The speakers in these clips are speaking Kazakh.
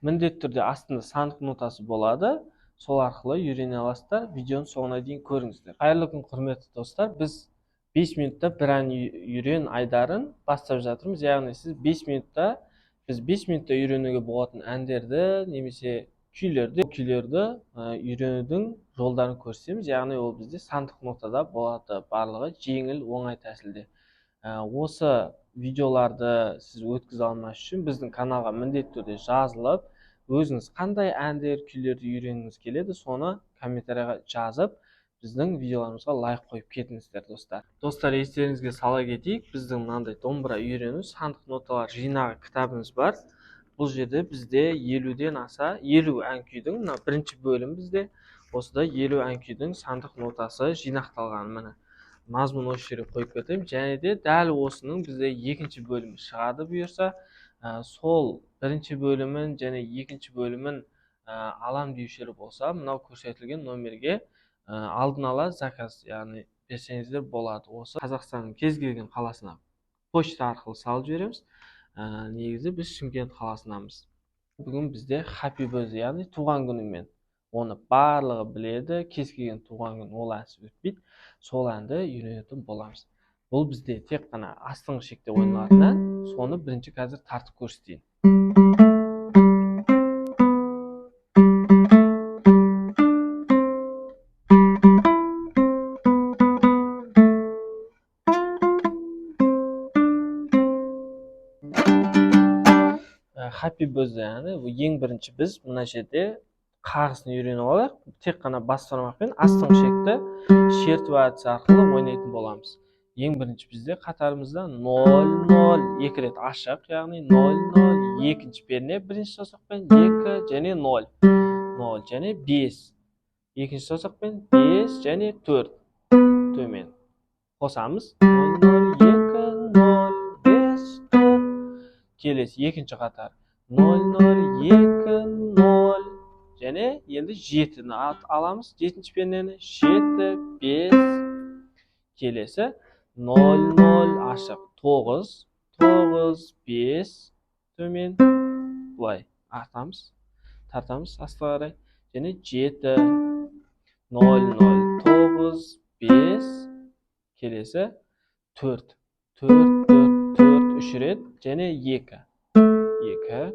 Міндетті түрде астында сандық нотасы болады. Сол арқылы үйрене аласыздар. Видеоның соңына дейін көріңіздер. Қайырлы күн, құрметті достар. Біз 5 минутта бір ән үйрен айдарын бастап жатырмыз. Яғни сіз 5 минутта, біз 5 минутта үйренуге болатын әндерді немесе күйлерді үйренудің жолдарын көрсетеміз. Яғни ол бізде сандық нотада болады, барлығы жеңіл, оңай тәсілде. Осы видеоларды сіз өткізе алмас үшін біздің каналға міндетті түрде жазылып, өзіңіз қандай әндер, күйлерді үйренгіңіз келеді, соны комментарияға жазып, біздің видеоларымызға лайк қойып кетіңіздер, достар. Достар, естеріңізге сала кетейік, біздің мынандай домбыра үйрену сандық ноталар жинағы кітабымыз бар. Бұл жерде бізде 50-ден аса 50 ән күйдің, мына бірінші бөлім бізде осыда 50 ән күйдің сандық нотасы жинақталған. Міне, мазмұн осы жерге қойып кетемін. Және де дәл осының бізде екінші бөлімі шығады бұйырса. Сол бірінші бөлімін және екінші бөлімін алам деушілер болса, мынау көрсетілген номерге алдын ала заказ, яғни берсеңіздер болады. Осы Қазақстанның кез келген қаласына почта арқылы салып жібереміз. Негізі біз Шымкент қаласындамыз. Бүгін бізде Happy Birthday, яғни туған күнімен. Оны барлығы біледі, кез келген туған күн ол әнсіз өтпейді. Сол әнді үйренетін боламыз. Бұл бізде тек қана астыңғы шекте ойналатын ән. Соны бірінші қазір тартып көрсетейін. Happy Birthday әні, бұл ең бірінші біз мына жерде қағысын үйреніп алайық. Тек қана бас бармақпен астыңғы шекті шерту әдісі арқылы ойнайтын боламыз. Ең бірінші бізде қатарымызда 0, 0, екі рет ашық, яғни 0, 0, екінші перне бірінші саусақпен 2 және 0, 0 және 5, екінші саусақпен 5 және 4 төмен қосамыз. 0, 0, 2, 0, 5, 4. Келесі екінші қатар 0, 0, 2, 0 және енді 7-ні аламыз, жетінші пернені 7, 5, келесі 0, 0 ашық 9, 9, 5 төмен, былай артамыз, тартамыз астыға қарай және 7, 0, 0, 9, 5, келесі 4, 4, 4, 4, 3 рет және 2, 2.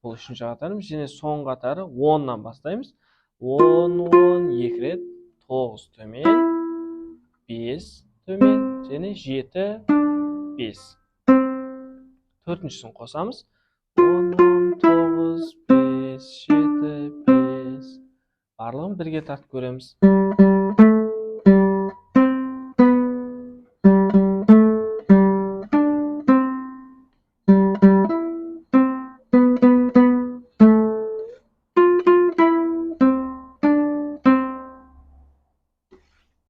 Бұл үшінші қатарымыз. Және соңғы қатары 10-нан бастаймыз. 10, 10, 2 рет, 9 төмен, 5 төмен және 7, 5. Төртіншісін қосамыз. 10, 10, 9, 5, 7, 5. Барлығын бірге тартып көреміз.